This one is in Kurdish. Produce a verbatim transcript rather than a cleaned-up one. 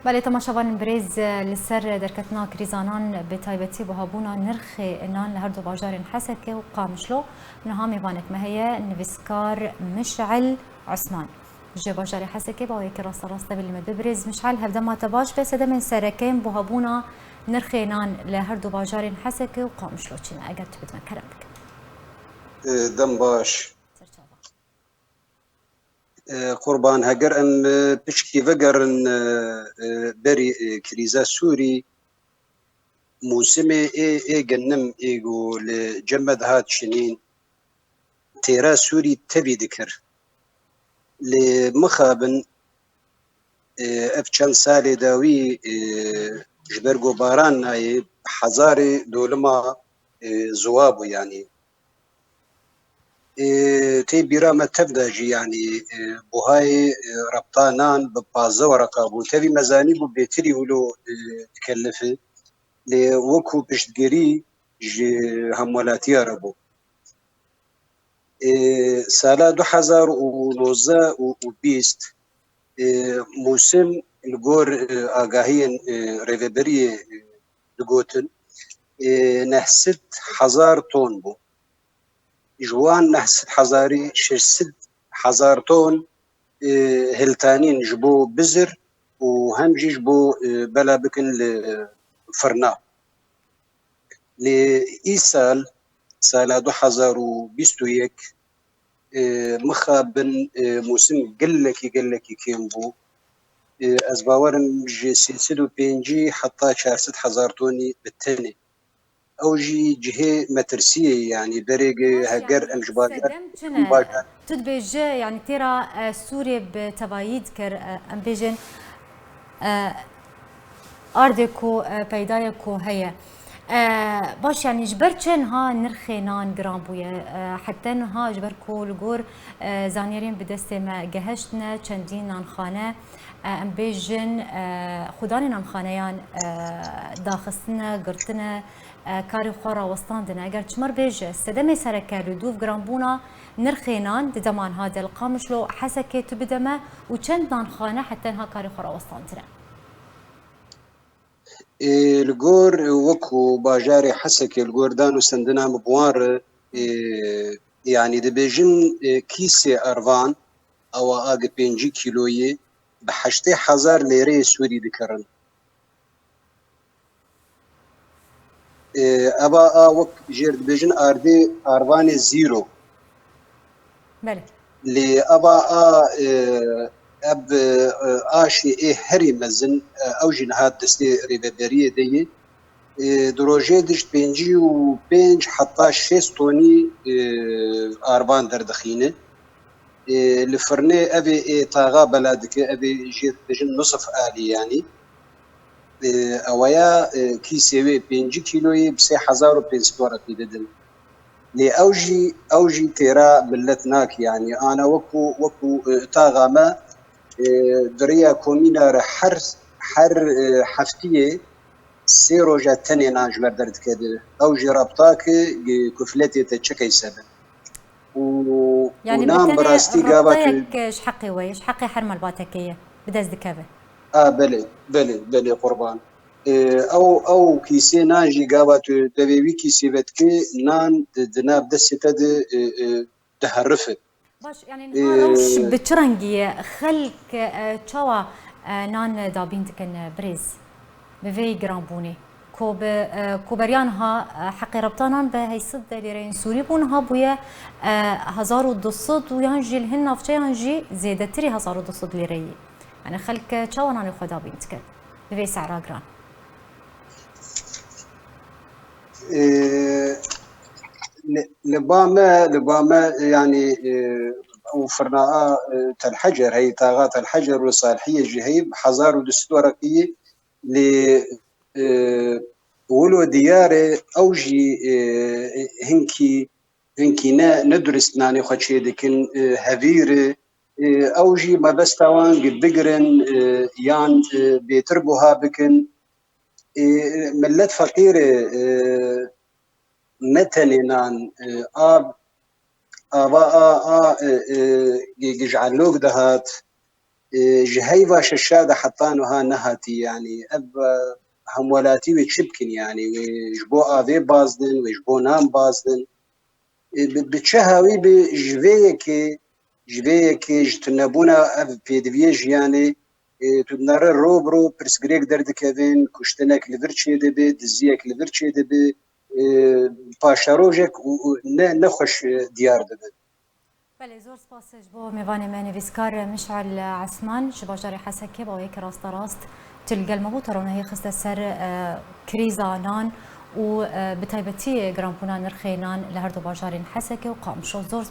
Belê, temaşevanên birêz, li ser derketina krîza nan, bi taybetî buhabûna nirxê nan li her du bajarên Hesekê û Qamişlo, niha mêvanek me heye, nivîskar Mişel Osman. Ji bajarê Hesekê bi awayekî rasterast tevî li me bi birêz Mişel, hevdema te baş be, sedemên sereke yên buhabûna nirxê nan li her du bajarên Hesekê û Qamişlo çi ne? Eger tu bidime kerem bike. Dem baş. Qurban, heger em pişkî vegerin berî krîza Sûrî, mûsimê ê ê genim ê ku li cem me dihat şinîn, têra Sûrî tevî dikir. Lê mixabin, ev çend salê dawî ji ber ku baran nayê, hezarê dolima ziwa bû, yanî. Ê, tê bîra me tev de jî, yanî, ê, buhayê, ê, rebta nan bi pazdeh wereqa bû. Tevî me zanîbû bêtirî wilo, ê, dikelife. Lê wekû piştgirî ji hemwelatiya re bû. Ê, sala du hezar û nozdeh û, û bîst, ê, mûsim li gor, ê, agahiyên, ê, rêveberiyê, ê, digotin, ê, neh sed hezar ton bû. Ji wan neh sed hezarî şeş sed hezar ton, e, hiltanîn ji bo bizir û hem jî ji bo, e, bela bikin li firna. Lê îsal, sala du hezar û bîst û yek, e, mixabin, e, mûsim gelekî, gelekî kêm bû. E, ez bawer im ji sê sed û pêncî heta çar sed hezar tonî bi tenê. Ew jî cihê metirsiyê ye, yanî berê heger em ji bajar, tu dibêje, yanî têra, e, Sûrê bi tevayî dikir, e, em bêjin, e, ardê ku, e, peyda ye ku heye. E, baş, yanî ji ber çi niha nirxê nan giran bûye? E, heta niha ji ber ku li gor, e, zanyariyên bi destê me gehiştine, çendîn nanxane, e, em bêjin, e, xudanê nanxaneyan, e, daxistine, girtine, e, karê xwe rawestandine. Eger çima bêje, sedemê sereke li dûv giranbûna nirxê nan di dema niha de li Qamişlo, Hesekê tu bide me û çend nanxane heta niha karê xwe rawestandine? Ê, li gor, wekû bajarê Hesekê, li gor dan û stendina min bi wan re, ê, yanî dibêjin, ê, kîsê ervan, ewa a gi pêncî kîloyê, bi heştê hezar lêreyê Sûrî dikirin. Ê, eva a wek jêr dibêjin ardê arvanê zîro. Belê. Lê eva a, e, ev, e, aşê ê herî mezin, e, ew jî niha destê rêveberiyê de ye. E, di rojê de ji pêncî û pênc heta şêst tonî, e, arvan derdixîne. E, li firnê evê ê taxa bela dike, evê jê dibêjin nusf alî yanî. E, eweya, e, kîsê wê pêncî kîloyê bi sê hezar û pênc sed wereqî didin. Lê ew jî, ew jî têra millet nake, yanî ana wekû, wekû, e, taxa me, e, di riya komîna re her, her, e, heftiyê sê roja tenê nan ji me derdikeve. Ew jî rebta ki, e, kufletê te çi qeyse be. Û, û nan bi rastî gava tu ji heqê we ye, ji heqê her malbatekê ye, bi dest dikeve. A, belê, belê, belê qurban. Ê, ew, ew kîsê nan jî gava tu devê wî kîsê vedikê, nan di, di nav destê te de, ê, ê, diherife. Baş, yanî niha rewş bi çi rengî ye? Xelk, e, çawa, e, nan dabîn dikin, e, birêz? Bi vê giranbûnê. Ku bi, e, ku beriya niha, e, heqê rebta nan bi heyşt sed lîreyên Sûrî bû, niha bûye, e, hezar û du sed û yan jî li hin navçeyan jî zêdetirî hezar û du sed lîreyî. Yanî xelk çawa nanê xwe dabîn dikin bi vê sehra giran? Ê, li, li ba me, li ba me, yanî, ê, ew firna a, ê, Telhecer heyî, taxa Telhecer û Salhiyê jî heyî, bi hezar û du sed wereqî ye, lê, ê, wilo diyar e, ew jî, ê, hinkî, hinkî ne, ne durist nanê xwe çêdikin, ê, hevîr e, ê, ew jî mebesta wan gi bigirin, ê, yan, ê, bêtir buha bikin. Ê, millet feqîr e, ê, ne tenê nan, ê, av, ava a, a, ê, ê, gi-, gij'elok dihat. e, ji heyva şeşa de heta niha nehatî, yanî ev, e, hemwelatî wê çi bikin, yanî wê ji bo avê bazdin, wê ji bo nan bazdin. E, bi, bi çi hawî bi ji vê yekê, ji vê yekê ji tunebûna ev pêdiviyê jiyanê, e, tu dinere ro bi ro pirsgirêk derdikevin, kuştinek li vir çêdibe, diziyek li vir çêdibe, e, paşerojek û, û ne, nexweş, e, diyar dibin. Belê, zor spas ji bo mêvanê me nivîskar Mişal Esman ji bajarê Hesekê, bi awayekî rasterast tu li gel me bû, te ronahî xiste ser, e, krîza nan û, e, bi taybetî giranbûna nirxê nan li her du bajarên Hesekê û Qamişlo. Zor